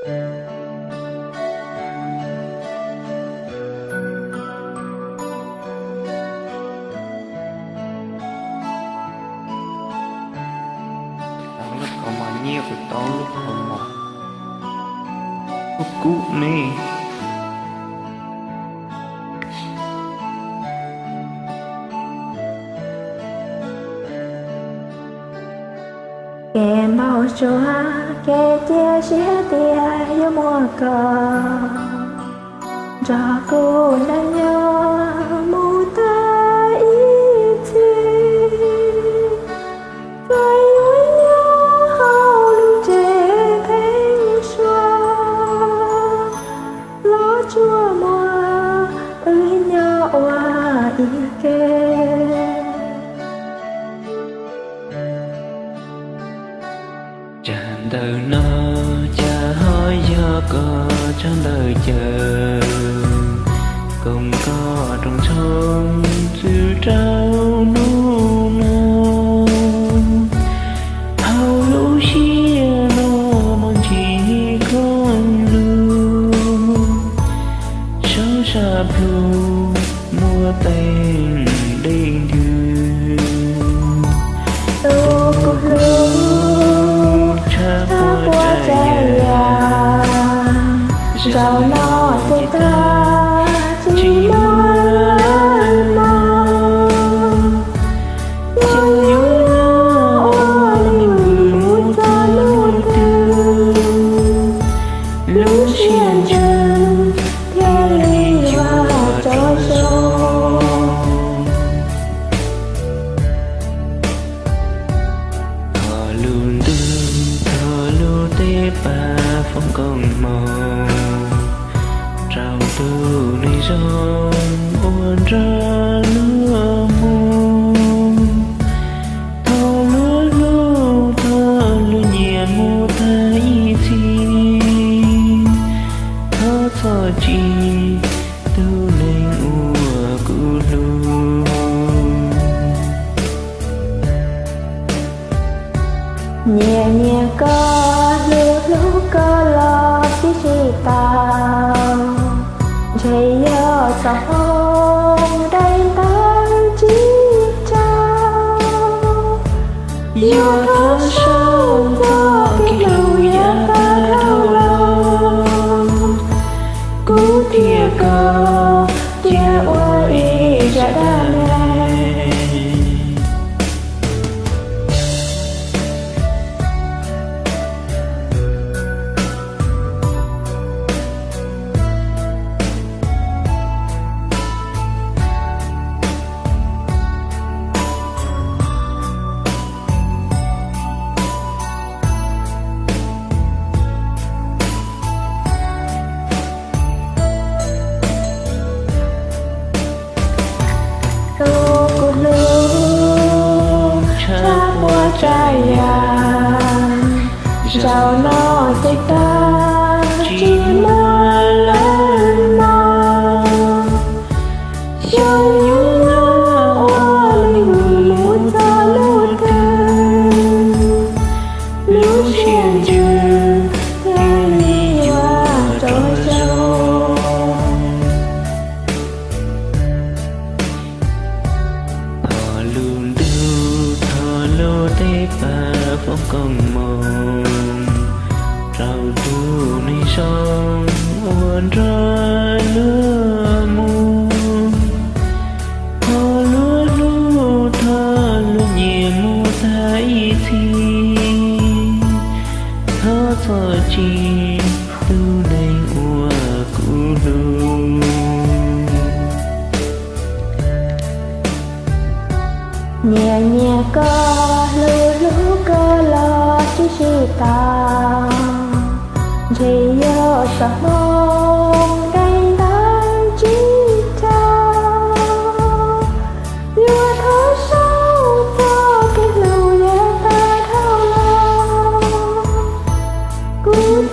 Tau lub kaus mom nyiaj, kuv tau lub kaus mom kub kub ne. Kev npau suav, kev cia siab tias yuav muaj koj nrog kuv nrog nyob mus tag ib txhis. Txawm yuav nyob hauv lub tsev pheeb suab los tsuas muaj wb nyob ua ib ke. Tsag ntawm no cas ho yog koj tsag ntawm caws, koom koj rooj tshoob txwv rau hnub no. Hauv lub siab no muaj ntsis khoom lug, sab sab plug muaj teeb dej ntws. Tus kuv hlub, tshaj puas tsav yam, zaum no ces tag tsis muaj lawm mog. Xyov yuav nyob ua li vwm mus txog hnub twg, lub siab ntsws thiaj li yuav tsaug zog. Thov lub ntuj, thov lub teb pab foom koob hmoov rau tus neeg zoo uas nrog luag mus. Thov luag hlub, thov luag nyiam mus tag ib txhis. Thov txhob txim tus neeg uas kuv hlub. Nyiam nyiam koj, hlub hlub koj los tsis tau, ntshe yog txoj hmoo dai ntawd tsis tau. Yog thov sau txoj kev hlub yav tag dhau los, kuv thiab koj cia ua ib zaj dab neeg. Tus kuv hlub, tshaj puas tsav yam, zaum no ces tag tsis muaj lawm mog. Xyov yuav nyob ua li vwm mus txog hnub twg, lub siab ntsws thiaj li yuav tsaug zog. Thov lub ntuj, thov lub teb pab foom koob hmoov rau tus neeg zoo uas nrog luag mus. Thov luag hlub, thov luag nyiam mus tag ib txhis. Thov txhob txim tus neeg uas kuv hlub. Nyiam nyiam koj, hlub hlub koj los tsis tau, ntshe yog txoj hmoo dai ntawd tsis tau. Yuav thov sau txoj kev hlub yav tag dhau los, kuv